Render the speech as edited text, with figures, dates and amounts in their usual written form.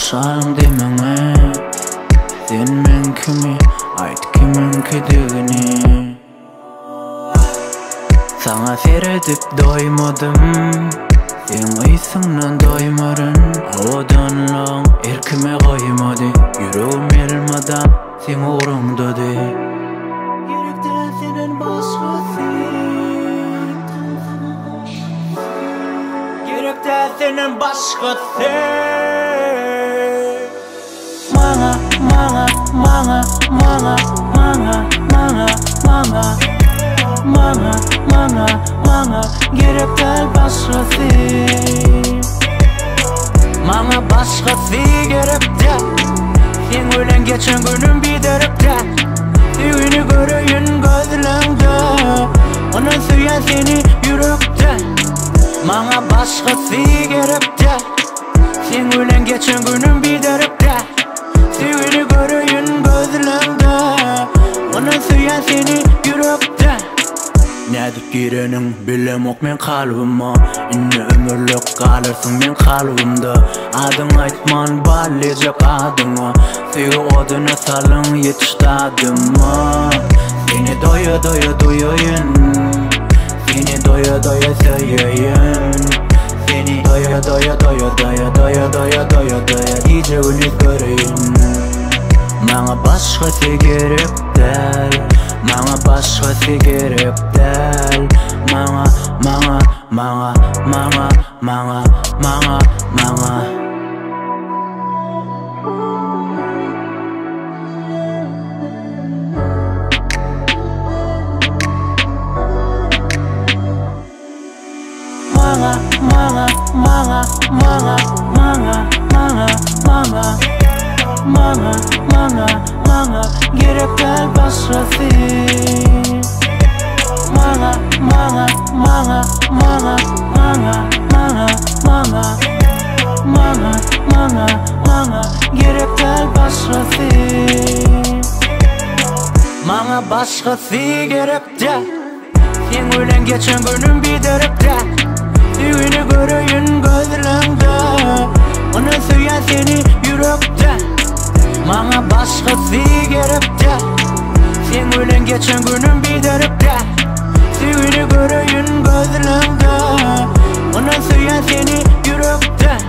Hoşalyň demiňe Sen meňkimi Aýt kimiňkidigini Saňa seredip doýmadym Seň ysyňdan doýmaryn Owadanlygyň erkime goýmady Ýüregim elmydam seň ugruňdady Gerek däl senden başgasy Gerek däl senden başgasy Maňa, maňa, maňa, maňa, maňa, maňa, maňa Maňa, maňa, maňa gerek däl başgasy Maňa başgasy gerek däl Seň bilen geçen günüm biderek däl Söýgini göreýin gözleňde Ondan söýýän seni ýürekden Maňa başgasy gerek däl Seň bilen geçen günüm biderek däl Söýgini göreýin gözleňde Ondan söýýän seni ýürekden Nädip gireniň bilemok men kalbyma Indi ömürlik galarsyň meň kalbymda Adyň aýtman barlyjak adyňa Söýgi odyna salyň ýetiş dadyma Seni doýa doýa duýaýyn Seni doýa doýa söýeýin Seni doýa doýa doýa doýa doýa doýa doýa doýa Gije gündiz göreýin Maňa başgasy gerek däl Maňa başgasy gerek däl Maňa maňa maňa maňa maňa maňa maňa. Maňa, maňa, maňa, maňa, maňa, maňa, maňa Maňa, maňa, maňa gerek däl başgasy Maňa, maňa, maňa, maňa, maňa, maňa, maňa Maňa, maňa, maňa gerek däl başgasy Maňa başgasy gerek däl Seň bilen geçen günüm biderek däl Söýgini göreýin gözleňde Ondan söýýän seni ýürekden Maňa başgasy gerek däl Seň bilen geçen günüm biderek däl Söýgini göreýin gözleňde Ondan söýýän seni ýürekden.